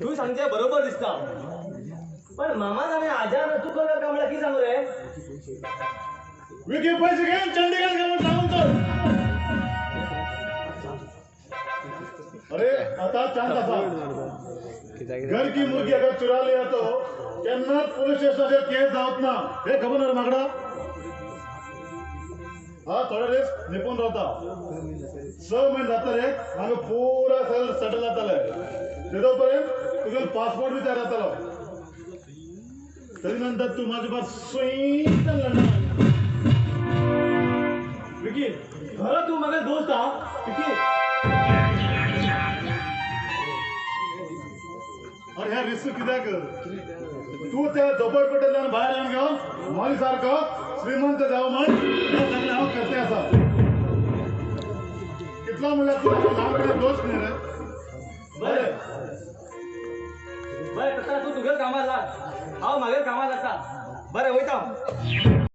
तूं सांगचें बरोबर दिसता पण मामान आनी आज्यान तूं खबर काय म्हळ्यार कितें सांगू रे? विकी पैसे घेऊन चंडीगड घेऊन सांगून तर. अरे आता चान्स असा घर की मुर्गी अगर चुरा लिया तो केन्नाच पोलीस स्टेशनाचेर केस जावत ना हे खबर ना रे माकडा. हा थोडे दीस निपून रावता 6 म्हयने जाता रे हांगा पुरा सगळें सेटल जाताले तेजो पर्यंत तुगेलो पासपोर्ट बी तयार जातालो तरी नंतर तूं म्हाजे बस सुईंतल्यान लंडन. विकी खरो तूं म्हाका दोस्त हा विकी. अरे ह्या रिस्क कित्याक तूं त्या झोपडपट्टेंतल्यान भायर येवन घेवन म्हजे सारको श्रीमंत जावं म्हण हें सगळें हांव करते आसा. कितलो म्हणल्यार तूं ल्हानपणी दोस्त न्ही रे. बरें बरें तशें तूं तुगेल्या कामाक लाग हांव म्हागेल्या कामाक लागता. बरें वयता हांव.